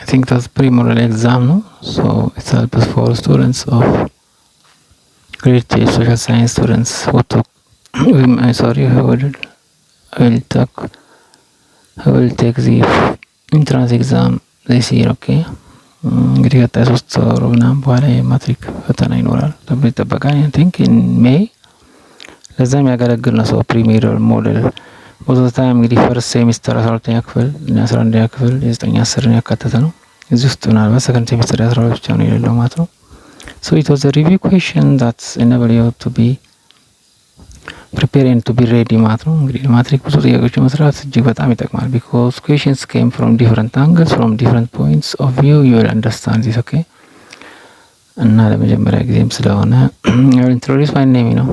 I think that's pre-model exam ነው። So it helps for students of grade 10 social science students who took, I'm sorry, who will take who will take the entrance exam this year, okay? እንግዲህ ቀጣይ 3 ወር ምናምን በኋላ የማትሪክ ፈተና ይኖራል ተብሎ ይጠበቃል። I think in May። ለዛ የሚያገለግል ነው። So pre-model model most of time እንግዲህ first semester 12ኛ ክፍል እና 11ኛ ክፍል የዘጠኝ አስርን ያካተተ ነው። እዚህ ውስጥ ምናልባት second semester የ12 ብቻ ነው የሌለው ማለት ነው። So it was review question that enable you to be prepare and to be ready ማለት ነው። እንግዲህ ለማትሪክ ብዙ ጥያቄዎች መስራት እጅግ በጣም ይጠቅማል። Because questions came from different angles, from different points of view, you will understand this, okay? እና ለመጀመሪያ ጊዜም ስለሆነ I introduce my name ነው።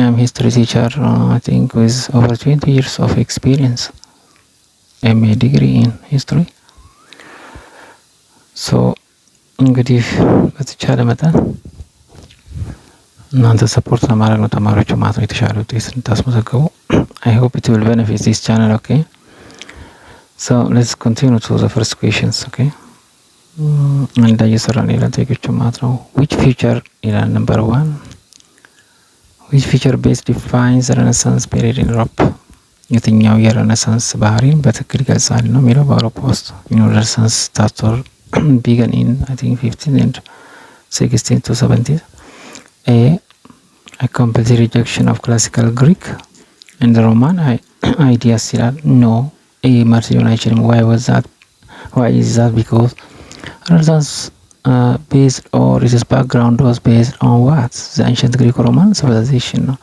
I'm history teacher, I think with over 20 years of experience, MA degree in history. So እንግዲህ በተቻለ መጠን እናንተ support ለማድረግ ነው ተማሪዎቹ ማለት ነው፣ የተሻለ ውጤት እንድታስመዘግቡ። I hope it will benefit this channel, okay? So let's continue to the first questions, okay? እንዳ እየሰራን ይላል ጥያቄዎቹ ማለት ነው። Which feature ይላል number one, which feature best defines Renaissance period in Europe? የትኛው የ Renaissance ባህሪን በትክክል ይገልጻል ነው የሚለው። በአውሮፓ ውስጥ Renaissance that began in, I think, 15 and 16 to 17. A, a complete rejection of classical Greek and Roman ideas ይላል። No, A መልስ ሊሆን አይችልም። Why was that? Why is that? Because Renaissance based or its background was based on what? The ancient Greek Roman civilization ነው።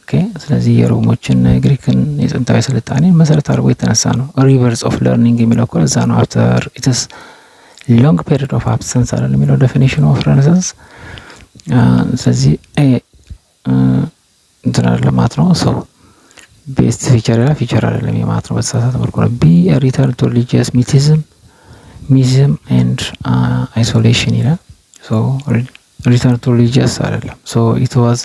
Okay, ስለዚህ የሮሞችን የግሪክን የጥንታዊ ስልጣኔ መሰረት አድርጎ የተነሳ ነው። Rebirth of learning የሚለው እኮ ለዛ ነው። After its long period of absence አይደል የሚለው definition of Renaissance። ስለዚህ A እንትን አይደለም ማለት ነው። So best feature ይላል፣ feature አይደለም ማለት ነው። በተሳሳተ መልኩ ነው። B, return to religious mysticism and isolation ይላል። So return to religious አይደለም። So it was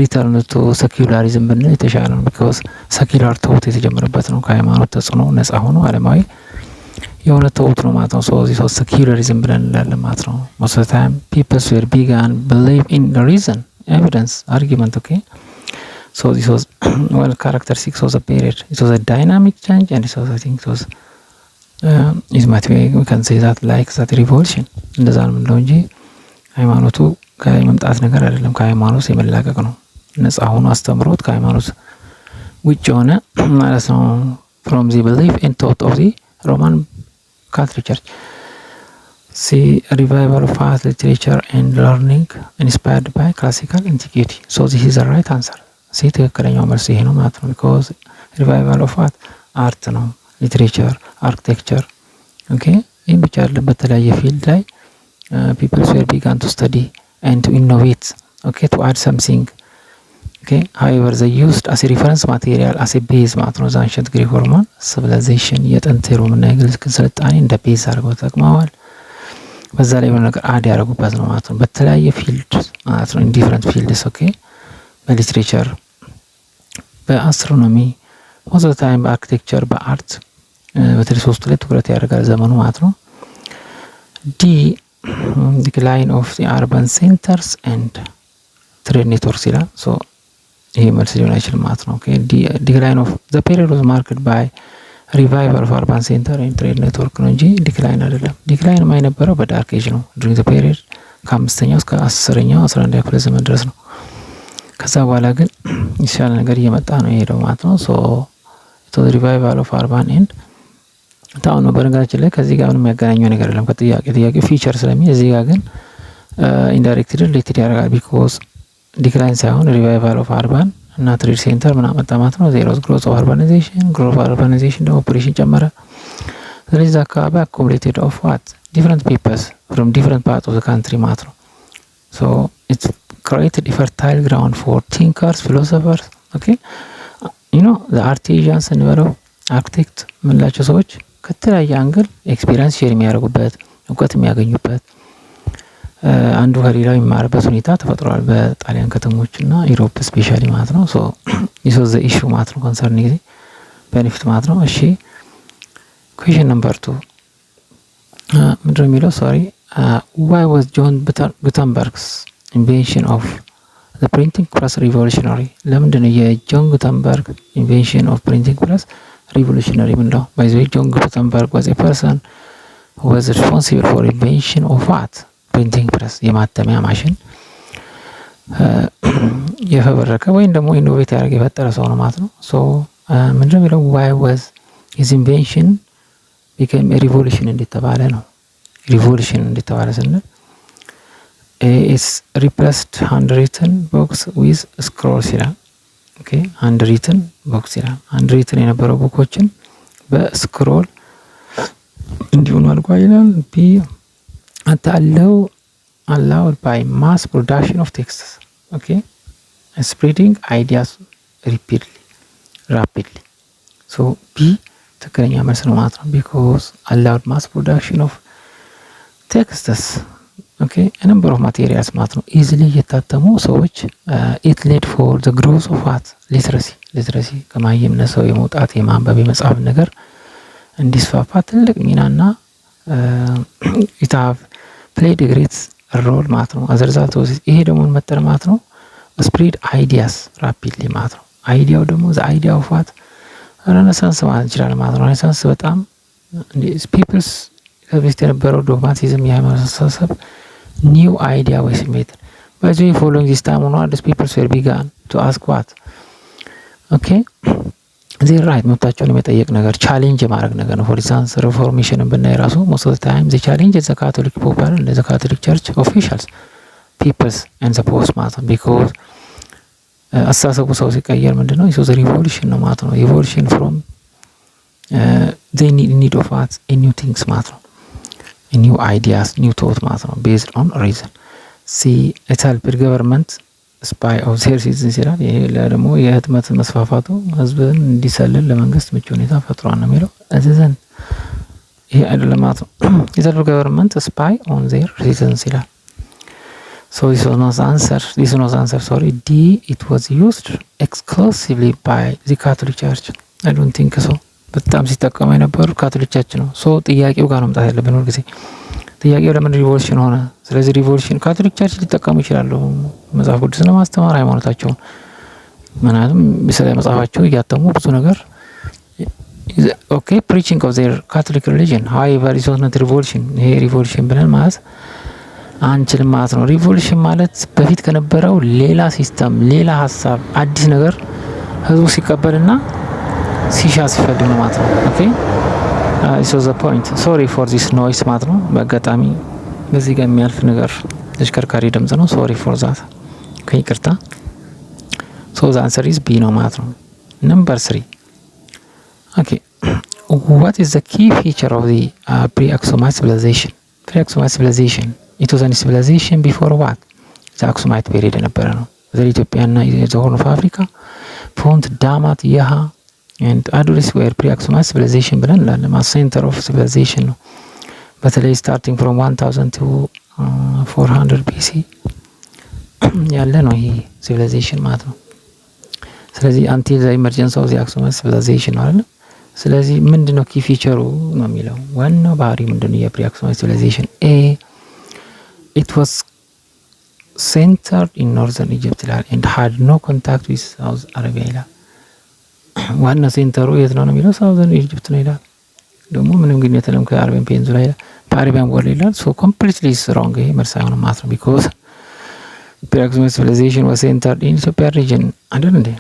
return to secularism ብንል የተሻለ ነው። Because secular thought የተጀመረበት ነው። ከሃይማኖት ተጽዕኖ ነጻ ሆኖ አለማዊ የሆነ thought ነው ማለት ነው። So this was secularism ብለን እንላለን ማለት ነው። Most of time peoples were began believe in reason, evidence, argument, okay? So this was one characteristics of the period. It was a dynamic change and it was, I think, it might be, we can say that like that revolution እንደዛ ነው የምንለው እንጂ ሃይማኖቱ ከመምጣት ነገር አይደለም። ከሃይማኖት የመላቀቅ ነው። ነጻ ሆኖ አስተምሮት ከሃይማኖት ውጭ የሆነ ማለት ነው። From the belief and thought of the Roman Catholic Church. C, revival of art, literature and learning inspired by classical antiquity. So this is the right answer. C ትክክለኛው መልስ ይሄ ነው ማለት ነው። Because revival of art art ነው፣ literature፣ architecture, okay። ይህም ብቻ አይደለም፣ በተለያየ field ላይ peoples were began to study and to innovate, okay, to add something, okay? However, they used as reference material, as base ማለት ነው። The ancient Greek Roman civilization የጥንት የሮምና የግሪክ ስልጣኔ እንደ base አድርገው ተጠቅመዋል። በዛ ላይ የሆነ ነገር add ያደረጉበት ነው ማለት ነው። በተለያየ field ማለት ነው። In different fields, okay? በ literature፣ በ astronomy፣ most of time በ architecture፣ በ art በተለይ ሶስቱ ላይ ትኩረት ያደርጋል ዘመኑ ማለት ነው። D, decline of the urban centers and trade networks ይላል። So ይሄ መልስ ሊሆን አይችልም ማለት ነው። Decline of the period was marked by revival of urban center and trade network ነው እንጂ decline አይደለም። Decline ማ የነበረው በ Dark Age ነው። During the period ከአምስተኛው እስከ 10ኛው 11ኛ ክፍለ ዘመን ድረስ ነው። ከዛ በኋላ ግን የተሻለ ነገር እየመጣ ነው የሄደው ማለት ነው። So revival of urban and town ነው። በነገራችን ላይ ከዚህ ጋር ምንም የሚያገናኘው ነገር የለም ከጥያቄ። ጥያቄ feature ስለሚል እዚህ ጋር ግን indirectly related ያደርጋል። Because decline ሳይሆን revival of urban እና trade center ምን አመጣ ማለት ነው። There was growth of urbanization. Growth of urbanization ደግሞ population ጨመረ። ስለዚህ አካባቢ accumulated of what? Different peoples from different part of country ማለት ነው። So it's created a fertile ground for thinkers, philosophers, okay? The artisans እንበለው አርክቴክት የምንላቸው ሰዎች ከተለያየ angle experience share የሚያደርጉበት፣ እውቀት የሚያገኙበት፣ አንዱ ከሌላው የሚማርበት ሁኔታ ተፈጥሯል። በጣሊያን ከተሞች እና Europe specially ማለት ነው። So this was the issue ማለት ነው፣ concern ጊዜ benefit ማለት ነው። እሺ፣ Question number 2 ምንድነው የሚለው? Sorry, why was John Gutenberg's invention of the printing press revolutionary? ለምንድን ነው የ John Gutenberg invention of printing press revolutionary ምንለው? By the way, John Gutenberg was a person was responsible for invention of what? Printing press፣ የማተሚያ ማሽን የፈበረከ ወይም ደግሞ innovate ያደረገ፣ የፈጠረ ሰው ነው ማለት ነው። So ምንድነው የሚለው? Why was his invention became revolution እንዴት ነው? Revolution እንዴት ተባለ ስንል it's replaced handwritten books with scrolls ይላል። Okay, handwritten books ይላል። Handwritten የነበረው book ኦችን በ scroll እንዲሆኑ አድርጓል ይላል። B, allowed by mass production of texts, okay, spreading ideas rapidly. So B ትክክለኛ መልስ ነው ማለት ነው። Because allowed mass production of texts, okay, number of materials ማለት ነው። Easily እየታተሙ ሰዎች it led for the growth of what? Literacy. Literacy ከማይምነት ሰው የመውጣት፣ የማንበብ፣ የመጻፍ ነገር እንዲስፋፋ ትልቅ ሚናና it have played great role ማለት ነው። As a result ይሄ ደግሞ መጠር ማለት ነው spread ideas rapidly ማለት ነው። Idea ው ደግሞ the idea of what? Renaissance ማለት እንችላለን ማለት ነው። Renaissance በጣም peoples ከበፊት የነበረው dogmatism፣ የሃይማኖት አስተሳሰብ new idea was invented. By the following this time onwards, peoples were began to ask what? Okay, their right፣ መብታቸውን የመጠየቅ ነገር፣ challenge የማድረግ ነገር ነው። For instance, Reformation ን ብናይ ራሱ most of time the challenge the Catholic Pope አይደል፣ the Catholic Church officials, peoples and the popes ማለት ነው። Because አስተሳሰቡ ሰው ሲቀየር ምንድን ነው? So revolution ነው ማለት ነው። Revolution from need of what? New things ማለት ነው። New ideas, new thought ማለት ነው። Based on reason. C, it helped government spy of their citizens ይላል። ይሄ ደግሞ የህትመት መስፋፋቱ ህዝብን እንዲሰልል ለመንግስት ምቹ ሁኔታ ፈጥሯል ነው የሚለው። እዝዘን ይሄ አይደለም ማለት ነው። It helped government spy on their citizens ይላል። So this was not answer, this not answer, sorry. D, it was used exclusively by the Catholic Church. I don't think so. በጣም ሲጠቀሙ የነበሩ Catholic Church ነው። So ጥያቄው ጋር ነው መምጣት ያለብን ሁል ጊዜ። ጥያቄው ለምን revolution ሆነ? ስለዚህ revolution Catholic Church ሊጠቀሙ ይችላሉ መጽሐፍ ቅዱስን ለማስተማር ሃይማኖታቸውን። ምክንያቱም ስለ መጽሐፋቸው እያተሙ ብዙ ነገር, okay, preaching of their Catholic religion. However, is not revolution። ይሄ revolution ብለን ማለት አንችልም ማለት ነው። Revolution ማለት በፊት ከነበረው ሌላ system፣ ሌላ ሀሳብ፣ አዲስ ነገር ህዝቡ ሲቀበልና ሲሻ፣ ሲፈልግ ነው ማለት ነው። Okay, so the point, sorry for this noise ማለት ነው። በአጋጣሚ በዚህ ጋር የሚያልፍ ነገር ተሽከርካሪ ድምጽ ነው። Sorry for that፣ ከይቅርታ። So the answer is B ነው ማለት ነው። Number 3, okay, what is the key feature of the pre Aksumite civilization? Pre Aksumite civilization, it was an civilization before what? The Aksumite period የነበረ ነው። በተለይ ኢትዮጵያና the Horn of Africa፣ ፑንት፣ ዳማት፣ የሃ and አዱሊስ were pre Aksumite civilization ብለን እንላለን። Center of civilization ነው። በተለይ starting from 1000 to 400 BC ያለ ነው ይሄ civilization ማለት ነው። ስለዚህ until the emergence of the Aksumite civilization ነው አይደል? ስለዚህ ምንድን ነው key feature ኡ ነው የሚለው፣ ዋናው ባህሪ ምንድን ነው የ pre Aksumite civilization? A, it was centered in northern Egypt ይላል and had no contact with South Arabia ይላል። ዋና center ኡ የት ነው ነው የሚለው፣ southern Egypt ነው ይላል። ደግሞ ምንም ግንኙነት የለም ከ Arabian Peninsula ይላል፣ በ Arabian world ይላል። So completely wrong፣ ይሄ መልስ አይሆንም ማለት ነው። Because pre Aksumite civilization was centered in Ethiopia region አይደል እንዴ?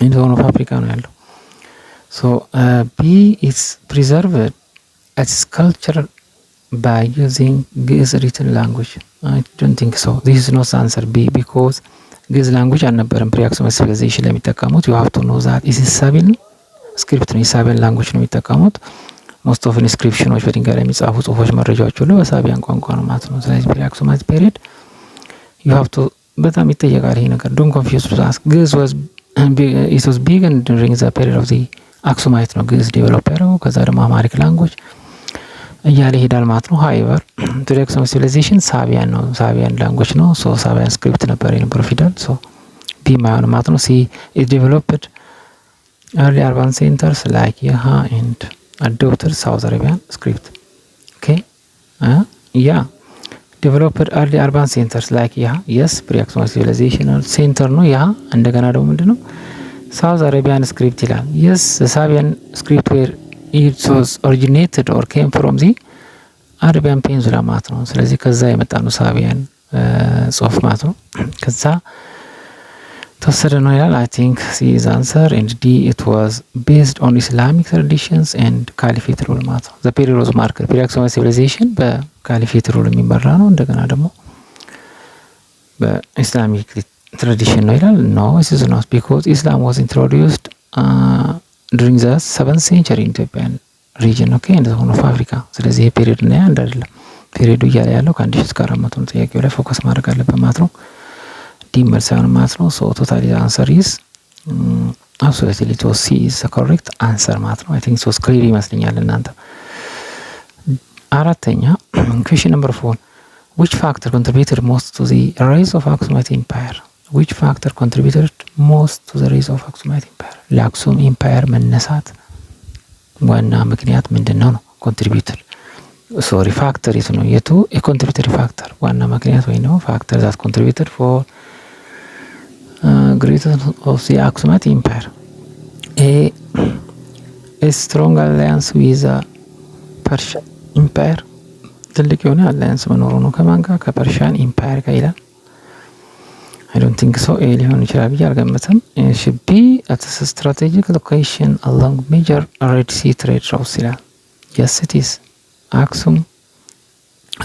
In Horn of Africa ነው ያለው። So B, it's preserved its culture by using ግዕዝ written language. I don't think so. This is not answer B, because ግዕዝ language አልነበረም pre Aksumite civilization ለሚጠቀሙት። You have to know that is Sabean script ነው፣ የ Sabean language ነው የሚጠቀሙት። Most of inscription ኖች፣ በድንጋይ ላይ የሚጻፉ ጽሁፎች፣ መረጃዎች ሁሉ በ Sabean ቋንቋ ነው ማለት ነው። ስለዚህ pre Aksumite period you have to በጣም ይጠየቃል ይሄ ነገር። Don't confuse to ask. ግዕዝ was, it was began during the period of the Aksumite ነው ግዕዝ develop ያደረገው። ከዛ ደግሞ Amharic language እያለ ይሄዳል ማለት ነው። However, pre Aksumite civilization Sabean ነው፣ Sabean language ነው። So Sabean script ነበር የነበረው ፊደል። So B ማይሆን ማለት ነው። C, it developed early urban centers like የሃ and Adopted South Arabian script, okay, yeah. Developed early urban centers like የሃ። Yes, pre-Aksumite civilization center ነው የሃ። እንደገና ደግሞ ምንድን ነው? South Arabian script ይላል። Yes, Sabean script, where it was originated or came from the Arabian Peninsula ማለት ነው። ስለዚህ ከዛ የመጣ ነው Sabean ጽሁፍ ማለት ነው። ከዛ ተወሰደ ነው ይላል። I think C is answer. And D, it was based on Islamic traditions and caliphate rule ማለት ነው። The period was marked, pre-Aksumite civilization በ caliphate rule የሚመራ ነው። እንደገና ደግሞ በ Islamic tradition ነው ይላል። No, it is not, because Islam was introduced during the 7th century Ethiopian region, okay, and Horn of Africa። ስለዚህ ይሄ period እና አንድ አይደለም። Period ኡ እያለ ያለው ከ1000 እስከ 400 ነው። ጥያቄው ላይ focus ማድረግ አለብን ማለት ነው። D መልስ አይሆንም ማለት ነው። So totally answer is absolutely to C is correct answer ማለት ነው። I think so clear ይመስለኛል እናንተ። አራተኛ, question number 4: which factor contributed most to the rise of Aksumite Empire? Which factor contributed most to the rise of Aksumite Empire? ለአክሱም empire መነሳት ዋና ምክንያት ምንድን ነው ነው? Contributed, sorry, factor የቱ ነው? የቱ የ contributory factor ዋና ምክንያት ወይ ደግሞ factor that contributed for greatness of the Aksumite Empire? A, strong alliance with Persian Empire፣ ትልቅ የሆነ alliance መኖሩ ነው። ከማን ጋር? ከ Persian Empire ጋር ይላል። I don't think so. A ሊሆን ይችላል ብዬ አልገምትም። እሺ፣ B, its strategic location along major Red Sea trade routes ይላል። Yes, it is. Aksum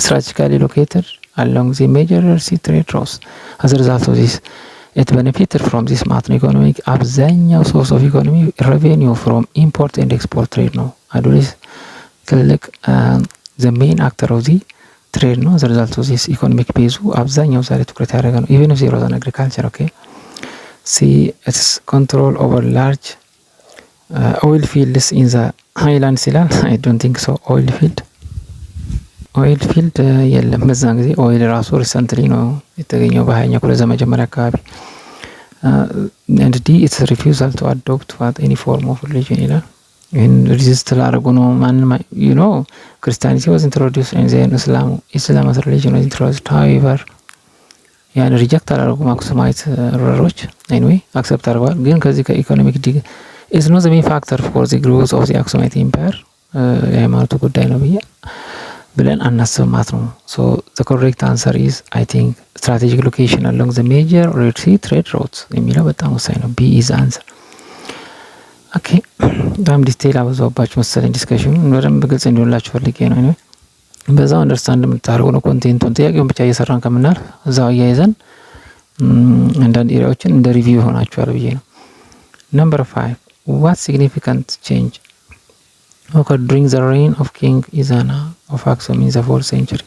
strategically located along the major Red Sea trade routes. As a result of this, it benefited from this ማለት ነው። Economic አብዛኛው source of economy revenue from import and export trade ነው። አዱሊስ ትልቅ the main actor of the trade ነው። As a result of this, economic base ኡ አብዛኛው ዛሬ ትኩረት ያደረገ ነው። Even if there was an agriculture, okay. C, its control over large oil fields in the highlands ይላል። I don't think so. Oil field የለም በዛን ጊዜ። Oil ራሱ recently ነው የተገኘው በ20ኛው ክፍለ ዘመን መጀመሪያ አካባቢ። And D, its refusal to adopt what any form of religion ይላል። ይህን resist ላደረጉ ነው። ማንም Christianity was introduced and then Islam as religion was introduced. However, ያን reject አላደረጉም Aksumite ruler ኦች። Anyway, accept አድርገዋል። ግን ከዚህ ከ economic ዲ is not the main factor for the growth of the Aksumite Empire የሃይማኖቱ ጉዳይ ነው ብዬ ብለን አናስብም ማለት ነው። So the correct answer is, I think, strategic location along the major Red Sea trade routes የሚለው በጣም ወሳኝ ነው። B is answer። Okay, በጣም detail አበዛሁባችሁ መሰለኝ። Discussion ኑ በደንብ ግልጽ እንዲሆንላችሁ ፈልጌ ነው። Anyway, በዛው understand የምታደርጉ ነው content ኡን። ጥያቄውን ብቻ እየሰራን ከምናልፍ እዛው አያይዘን አንዳንድ area ዎችን እንደ review ይሆናችኋል ብዬ ነው። Number 5: what significant change occurred during the reign of King Ezana of Aksum in the 4th century?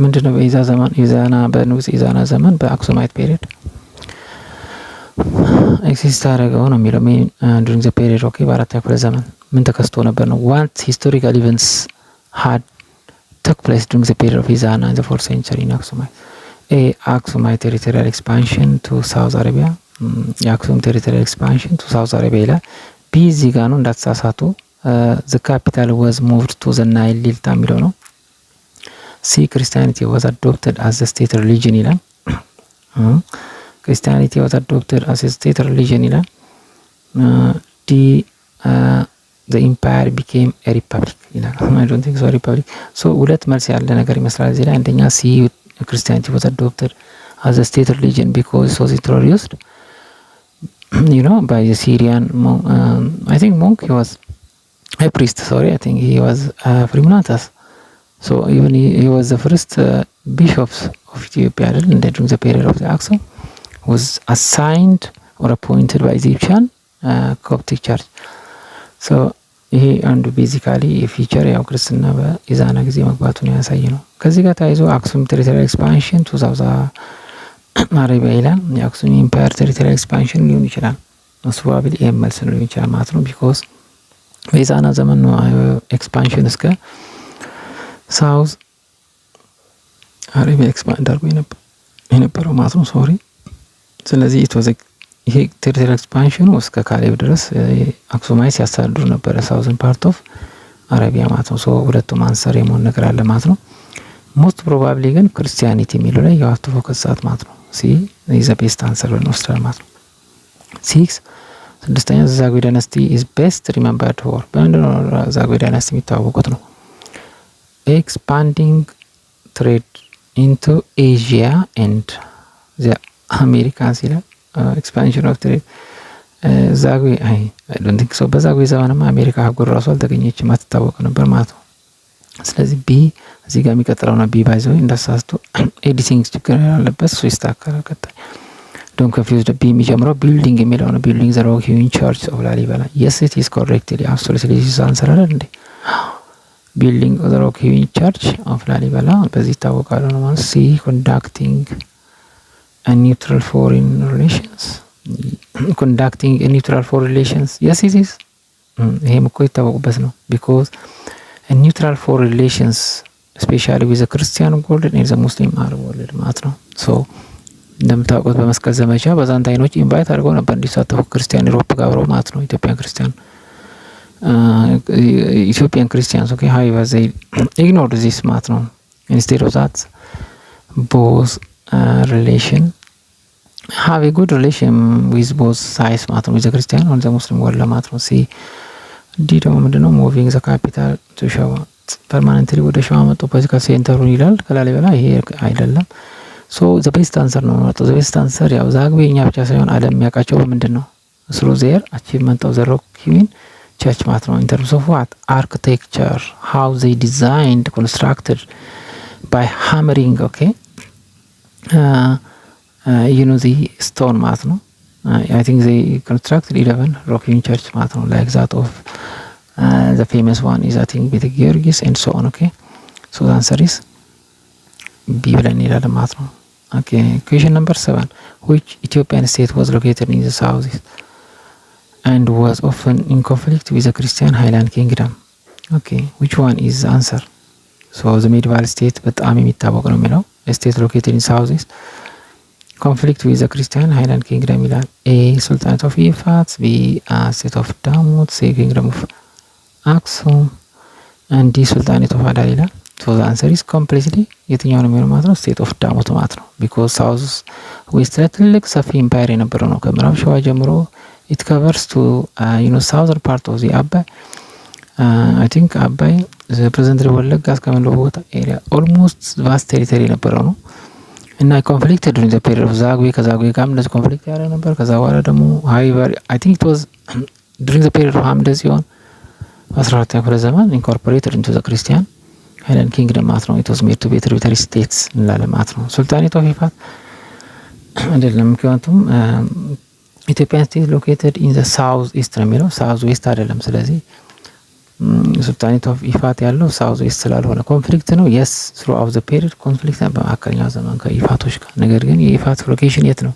ምንድን ነው በኢዛ ዘመን ኢዛና በንጉስ ኢዛና ዘመን በ Aksumite period exist አደረገው ነው የሚለው። Main during the period, okay። በአራተኛ ክፍለ ዘመን ምን ተከስቶ ነበር ነው። What historical events had took place during the period of Ezana in the 4th century in Aksumite? A, Aksumite territorial expansion to South Arabia፣ የአክሱም territorial expansion to South Arabia ይላል። B እዚህ ጋ ነው እንዳትሳሳቱ። The capital was moved to the Nile Delta የሚለው ነው። C, Christianity was adopted as the state religion ይላል። Christianity was adopted as state religion ይላል። D, the empire became a republic ይላል። I don't think so, republic። So ሁለት መልስ ያለ ነገር ይመስላል እዚህ ላይ። አንደኛ C, Christianity was adopted as a state religion, because it was introduced by the Syrian monk, I think monk, he was a priest, sorry, I think he was Frumentius. So even he was the first bishops of Ethiopia አይደል እንደ during the period of the Aksum was assigned or appointed by Egyptian Coptic Church. So ይሄ አንዱ basically የ feature ያው ክርስትና በኢዛና ጊዜ መግባቱን ያሳይ ነው። ከዚህ ጋር ተያይዞ አክሱም territorial expansion to South Arabia ይላል። የአክሱም empire territorial expansion ሊሆን ይችላል። እሱ probably ይሄም መልስ ሊሆን ይችላል ማለት ነው። Because በኢዛና ዘመን ነው expansion እስከ South Arabia expand አድርጎ የነበረው ማለት ነው። Sorry። ስለዚህ it was ይሄ territory expansion ኑ እስከ ካሌብ ድረስ Aksumite ሲያስተዳድሩ ነበረ southern part of Arabia ማለት ነው። So ሁለቱም answer የመሆን ነገር አለ ማለት ነው። Most probably ግን Christianity የሚለው ላይ you have to focus that ማለት ነው። C is best answer ብለን ወስዳል ማለት ነው። Six፣ ስድስተኛ፣ Zagwe dynasty is best remembered for፣ በምንድን ነው ዛጉዌ dynasty የሚታወቁት ነው? Expanding trade into Asia and the Americas ይላል። Expansion of trade ዛጉዌ፣ I don't think so። በዛጉዌ ዘመንማ አሜሪካ አህጉር ራሱ አልተገኘችም፣ አትታወቅ ነበር ማለት ነው። ስለዚህ B እዚህ ጋር የሚቀጥለው ነው። B by the way እንዳሳስቶ editing ችግር ያለበት እሱ ይስተካከላል። ቀጣይ don't confuse። B የሚጀምረው building የሚለው ነው። Building the rock hewn church of Lalibela። Yes, it is correctly, absolutely answer አይደል እንዴ? Building the rock hewn church of Lalibela በዚህ ይታወቃሉ ነው ማለት። C, neutral foreign relations, conducting neutral foreign relations። Yes, it is። ይሄም እኮ ይታወቁበት ነው because neutral foreign relations, especially with Christian world and the Muslim Arab world ማለት ነው። So እንደምታውቁት በመስቀል ዘመቻ ባዛንታይኖች invite አድርገው ነበር እንዲሳተፉ Christian Europe ጋር አብረው ማለት ነው። Ethiopian Christians, okay, however, they ignored this ማለት ነው። Instead of that, both relation have a good relation with both sides ማለት ነው። With Christian or the Muslim world ማለት ነው። C D ደግሞ ምንድነው? Moving the capital to ሸዋ permanently፣ ወደ ሸዋ መጡ political center ሩን ይላል ከላሊበላ። ይሄ አይደለም። So the best answer ነው ማለት። The best answer ያው ዛግዌ እኛ ብቻ ሳይሆን ዓለም የሚያውቃቸው በምንድን ነው? Through their achievement of the rock hewn church ማለት ነው። In terms of what? Architecture, how they designed, constructed by hammering, okay, the stone ማለት ነው። I think they constructed 11 rock hewn church ማለት ነው። Like that of the famous one is, I think, ቤተ ጊዮርጊስ and so on, okay? So the answer is B ብለን እንሄዳለን ማለት ነው። Okay, question number 7: Which Ethiopian state was located in the south and was often in conflict with the Christian Highland Kingdom? Okay, which one is the answer? So the medieval state በጣም የሚታወቅ ነው የሚለው፣ state located in south east, conflict with the Christian Highland Kingdom ይላል። A, Sultanate of Ifat፣ B, state of Damot፣ C, Kingdom of Aksum and D, Sultanate of Adal ይላል። So the answer is completely የትኛው ነው የሚሆነው ማለት ነው? State of Damot ማለት ነው። Because south west ላይ ትልቅ ሰፊ empire የነበረው ነው። ከምዕራብ ሸዋ ጀምሮ it covers to southern part of the አባይ፣ I think አባይ present ወለጋ እስከምንለው ቦታ area almost vast territory የነበረው ነው። እና conflict during the period of ዛጉዌ፣ ከዛጉዌ ጋርም እንደዚህ conflict ያደረግ ነበር። ከዛ በኋላ ደግሞ however, I think it was during the period of አምደ ጽዮን በ14ኛ ክፍለ ዘመን incorporated into the Christian Highland Kingdom ማለት ነው። It was made to be tributary states እንላለን ማለት ነው። Sultanate of Ifat አይደለም፣ ምክንያቱም Ethiopian state located in the south east ነው የሚለው፣ south west አይደለም። ስለዚህ Sultanate of Ifat ያለው south west ስላልሆነ conflict ነው። Yes, throughout the period conflict ነበር በመካከለኛው ዘመን ከኢፋቶች ጋር። ነገር ግን የኢፋት location የት ነው?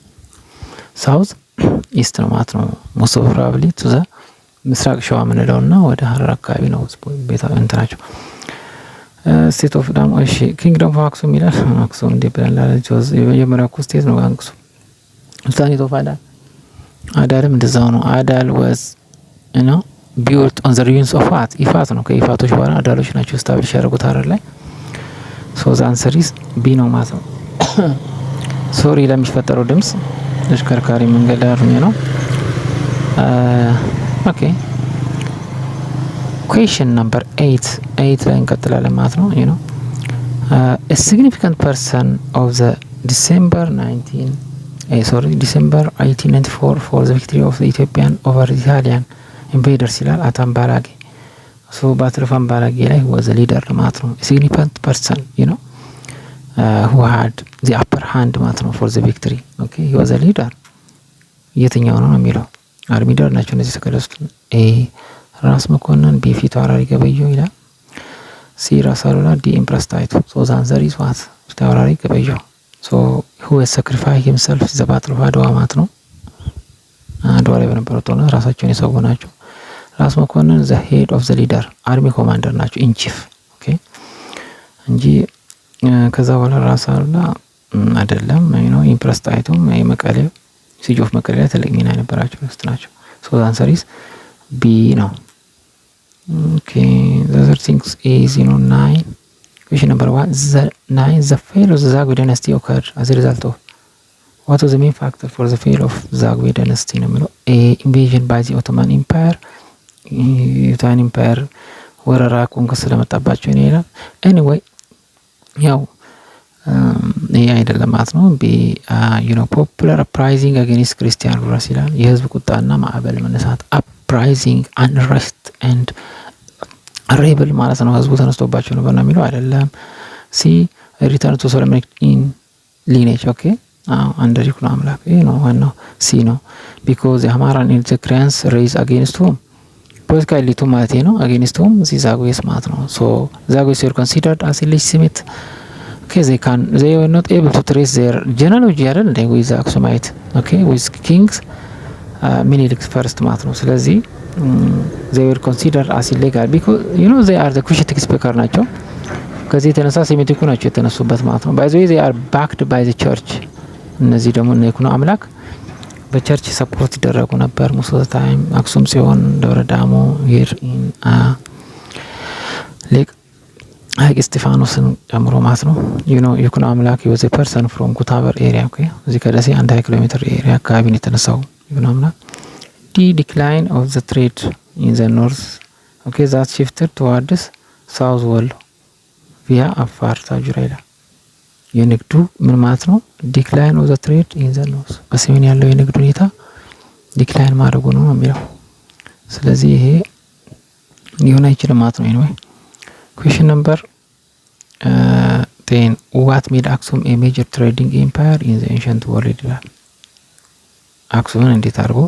South east ነው ማለት ነው። Most probably to the ምስራቅ ሸዋ የምንለው እና ወደ ሀረር አካባቢ ነው ቤታ እንትናቸው። State of ዳሞ፣ እሺ፣ Kingdom of Aksum ይላል። አክሱም እንዴ ብለን ላለች የመጀመሪያው እኮ state ነው አክሱም። Sultanate of Adal፣ አዳልም እንደዛው ነው። Adal was built on the ruins of what? ኢፋት ነው። ከኢፋቶች በኋላ አዳሎች ናቸው establish ያደረጉት ሀረር ላይ። So the answer is B ነው ማለት ነው። Sorry ለሚፈጠረው ድምጽ፣ ተሽከርካሪ መንገድ ላይ አርሜ ነው። Okay, question number 8፣ 8 ላይ እንቀጥላለን ማለት ነው። Significant person of the December 19 sorry, December 1894 for the victory of Ethiopian over Italian invaders ይላል። At አምባላጌ። So battle of አምባላጌ ላይ was leader ማለት ነው። Significant person who had the upper hand ማለት ነው for the victory, okay, he was leader። የትኛው ነው ነው የሚለው። Army leader ናቸው እነዚህ የተገለጹት። A ራስ መኮንን፣ B ፊታውራሪ ገበየሁ ይላል። C ራስ አሉላ፣ D Empress ጣይቱ። So the answer is what? ፊታውራሪ ገበየሁ። So who sacrifice himself the battle of አድዋ ማለት ነው። አድዋ ላይ በነበረው ጦርነት ራሳቸውን የሰዉ ናቸው። ራስ መኮንን the head of the leader, army commander ናቸው፣ in chief, okay፣ እንጂ ከዛ በኋላ ራስ አሉላ አይደለም ነው። Empress ጣይቱም የመቀሌው Siege of መቀሌ ላይ ትልቅ ሚና የነበራቸው ውስጥ ናቸው። So answer is B ነው። Okay, the other things is nine, question number one, the nine, the fail of the Zagwe dynasty occurred as a result of, what was the main factor for the fail of Zagwe dynasty ነው የሚለው። A, invasion by the Ottoman Empire፣ Ottoman Empire ወረራ conquest ስለመጣባቸው ነው ይላል። Anyway, ያው ይሄ አይደለም ማለት ነው። B, popular uprising against Christian rulers ይላል። የህዝብ ቁጣና ማዕበል መነሳት፣ uprising, unrest and rebel ማለት ነው። ህዝቡ ተነስቶባቸው ነበር ነው የሚለው፣ አይደለም። C, return to Solomonic in lineage, okay, under ይኩኖ አምላክ፣ ይሄ ነው ዋናው፣ C ነው። Because the Amharan and Tigrayans raise against whom? Political elite ኡ ማለት ነው። Against whom? The Zagwes ማለት ነው። So Zagwes were considered as illegitimate. Okay, they were not able to trace their genealogy አይደል እንደ with Aksumite, okay, with kings ሚኒሊክ first ማለት ነው። ስለዚህ they were considered as illegal because they are the Cushitic speaker ናቸው። ከዚህ የተነሳ ሴሜቲኩ ናቸው የተነሱበት ማለት ነው። By the way, they are backed by the church። እነዚህ ደግሞ እነ ይኩኖ አምላክ በ church support ይደረጉ ነበር። Most of time አክሱም ጽዮን፣ ደብረ ዳሞ here in Lake ሀይቅ እስጢፋኖስን ጨምሮ ማለት ነው። ይኩኖ አምላክ was person from ኩታበር area, okay። እዚህ ከደሴ አንድ 20 ኪሎ ሜትር area አካባቢ ነው የተነሳው ይኩኖ አምላክ። D, decline of the trade in the north, okay, that shifted towards South ወሎ via አፋር ታጁራ ይላል። የንግዱ ምን ማለት ነው? Decline of the trade in the north፣ በሰሜን ያለው የንግድ ሁኔታ decline ማድረጉ ነው የሚለው። ስለዚህ ይሄ ሊሆን አይችልም ማለት ነው። Anyway, question number 10, what made Aksum a major trading empire in the ancient world ይላል። አክሱምን እንዴት አድርጎ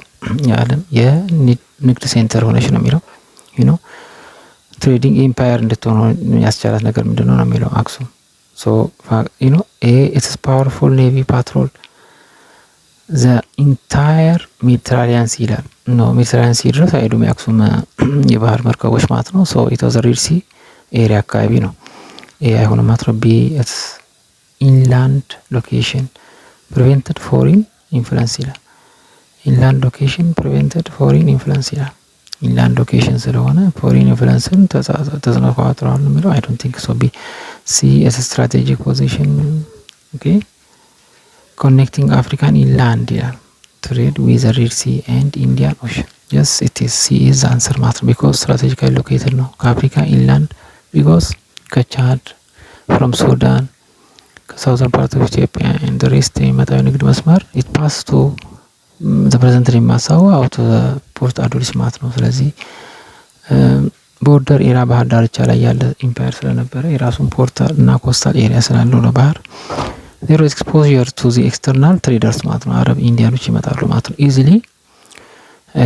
የዓለም የንግድ center ሆነች ነው የሚለው። Trading empire እንድትሆን ያስቻላት ነገር ምንድን ነው ነው የሚለው አክሱም። So A, its powerful navy patrol the entire Mediterranean Sea ይላል። No, Mediterranean Sea ድረስ አይሄዱም የአክሱም የባህር መርከቦች ማለት ነው። So it was Red Sea area አካባቢ ነው። A አይሆንም ማለት ነው። B, its inland location prevented foreign influence ይላል። Inland location prevented foreign influence ይላል። Inland location ስለሆነ foreign influence ን ተጽዕኖ ተቆጣጥረዋል የሚለው፣ I don't think so። B C, its strategic position, okay, connecting African inland ይላል፣ trade with Red Sea and Indian Ocean. Yes, it is C is answer ማለት ነው። Because strategically located ነው ከአፍሪካ inland, because ከቻድ፣ from ሱዳን፣ ከ southern part of Ethiopia and rest የሚመጣው የንግድ መስመር it pass to the present ማሳዋ out port አዱሊስ ማለት ነው። ስለዚህ border area ባህር ዳርቻ ላይ ያለ empire ስለነበረ የራሱን port እና coastal area ስላለው ለባህር there exposure to the external traders ማለት ነው። አረብ Indian ኖች ይመጣሉ ማለት ነው። Easily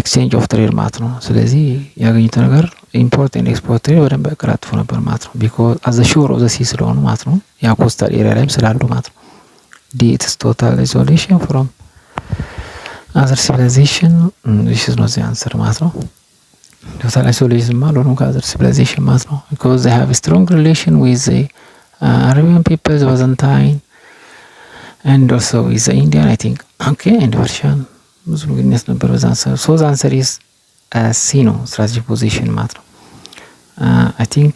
exchange of trade ማለት ነው። ስለዚህ ያገኙት ነገር import and export trade በደንብ ያቀላጥፉ ነበር ማለት ነው። Because at the shore of the sea ስለሆኑ ማለት ነው። ያ coastal area ላይም ስላሉ ማለት ነው። D, its total isolation from other civilization, this is not the answer ማለት ነው። Total isolation አልሆኑም ከ other civilization ማለት ነው። Because they have strong relation with Arabian peoples, Byzantine, and also with Indian, I think, okay, and Persian ብዙ ግንኙነት ነበር በዛን ሰዓት። So the answer is C ነው፣ strategic position ማለት ነው። I think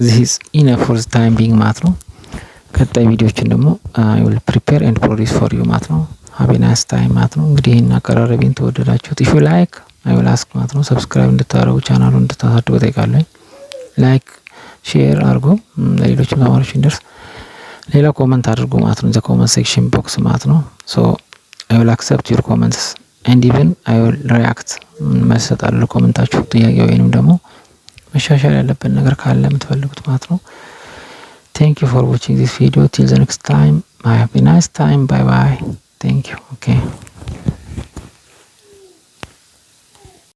this is enough for the time being ማለት ነው። ቀጣይ ቪዲዮችን ደግሞ I will prepare and produce for you ማለት ነው። Have a nice time ማለት ነው። እንግዲህ ይህን አቀራረቤን ተወደዳችሁት፣ if you like, I will ask ማለት ነው፣ subscribe እንድታደርጉ ቻናሉን እንድታሳድጉ እጠይቃለሁ። Like, share አድርጎ ለሌሎችም ተማሪዎች እንዲደርስ፣ ሌላ comment አድርጉ ማለት ነው። The comment section box ማለት ነው። So I will accept your comments and even I will react፣ መልስ እሰጣለሁ comment ኣችሁ፣ ጥያቄ ወይንም ደግሞ መሻሻል ያለበት ነገር ካለ የምትፈልጉት ማለት ነው። Thank you for watching this video. Till the next time, have a nice time. Bye bye. Thank you. Okay.